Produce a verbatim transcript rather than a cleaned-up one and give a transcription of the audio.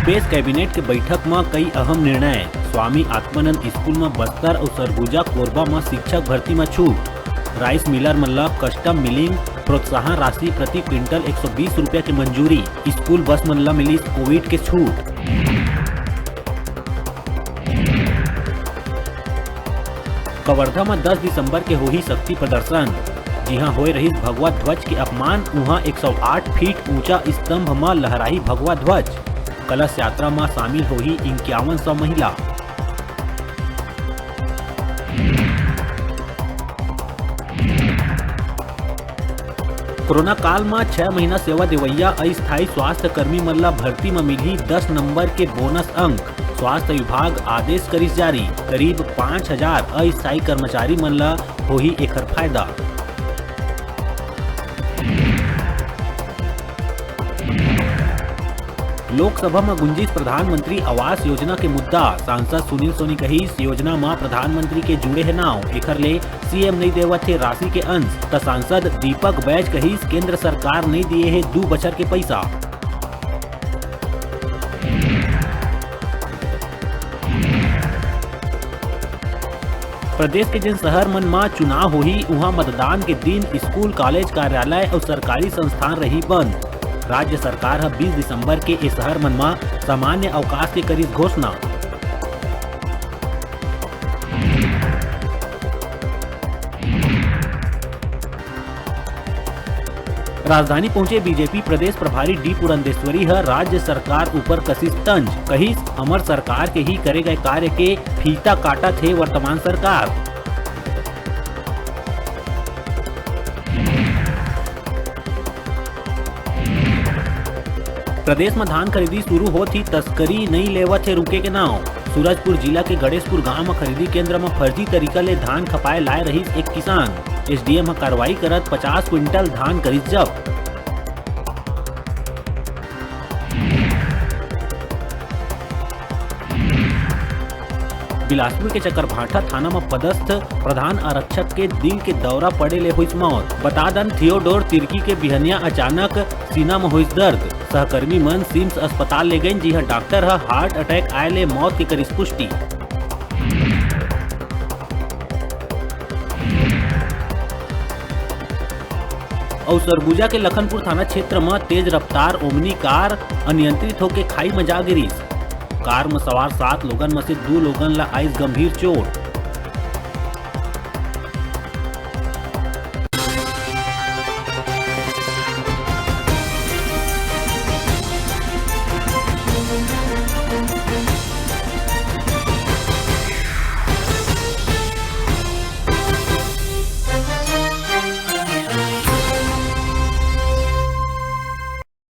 पेश कैबिनेट के बैठक म कई अहम निर्णय। स्वामी आत्मानंद स्कूल म बस्तर अउ सरगुजा कोरबा म शिक्षक भर्ती म छूट। राइस मिलर मन ल कस्टम मिलिंग प्रोत्साहन राशि प्रति क्विंटल एक सौ बीस रुपया के मंजूरी। स्कूल बस मन ल मिलिस कोविड के छूट। कवर्धा म दस दिसंबर के होही शक्ति प्रदर्शन। जिहां होए रहिस भगवा ध्वज के अपमान, उहां एक सौ आठ फीट ऊंचा स्तंभ म लहराही भगवा ध्वज। कलश यात्रा म शामिल होही इक्यावन सौ महिला। कोरोना काल म छह महीना सेवा देवइया अस्थायी स्वास्थ्य कर्मी मन ल भर्ती म मिलही दस नंबर के बोनस अंक। स्वास्थ्य विभाग आदेश करिस जारी, करीब पाँच हजार अस्थायी कर्मचारी मन ल होही एखर फायदा। लोकसभा म गुंजिस प्रधानमंत्री आवास योजना के मुद्दा। सांसद सुनील सोनी कहिस, योजना म प्रधानमंत्री के जुड़े हे नाव, एखर ले सीएम नइ देवत हे राशि के अंश। त सांसद दीपक बैज कहिस, केंद्र सरकार नइ दिए हे दू बछर के पइसा। प्रदेश के जेन शहर मन म चुनाव होही, उहां मतदान के दिन स्कूल, कॉलेज, कार्यालय अउ सरकारी संस्थान रही बंद। राज्य सरकार ह बीस दिसंबर के ए शहर मन म सामान्य अवकाश के करिस घोषणा। राजधानी पहुंचे बीजेपी प्रदेश प्रभारी डी पुरंदेश्वरी ह राज्य सरकार ऊपर कसिस तंज, कहिस, हमर सरकार के ही करे गए कार्य के फीता काटत हे वर्तमान सरकार। प्रदेश म धान खरीदी शुरू होत ही तस्करी नइ लेवत हे रुके के नाव। सूरजपुर जिला के गणेशपुर गांव म खरीदी केंद्र म फर्जी तरीका ले धान खपाए लाए रहिस एक किसान। एसडीएम ह कार्रवाई करत पचास क्विंटल धान करिस जब्त। बिलासपुर के चकरभाठा थाना म पदस्थ प्रधान आरक्षक के दिल के दौरा पड़े ले होइस मौत। बता दन, थियोडोर तिर्की के बिहनिया अचानक सीना म होइस दर्द। सहकर्मी मन सिम्स अस्पताल ले गइन, जिहां डॉक्टर ह हार्ट अटैक आए ले मौत के करिस पुष्टि। अउ सरगुजा के लखनपुर थाना क्षेत्र म तेज रफ्तार ओमनी कार अनियंत्रित होके खाई म जा गिरिस। कार म सवार सात लोगन म से दू लोगन ल आइस गंभीर चोट।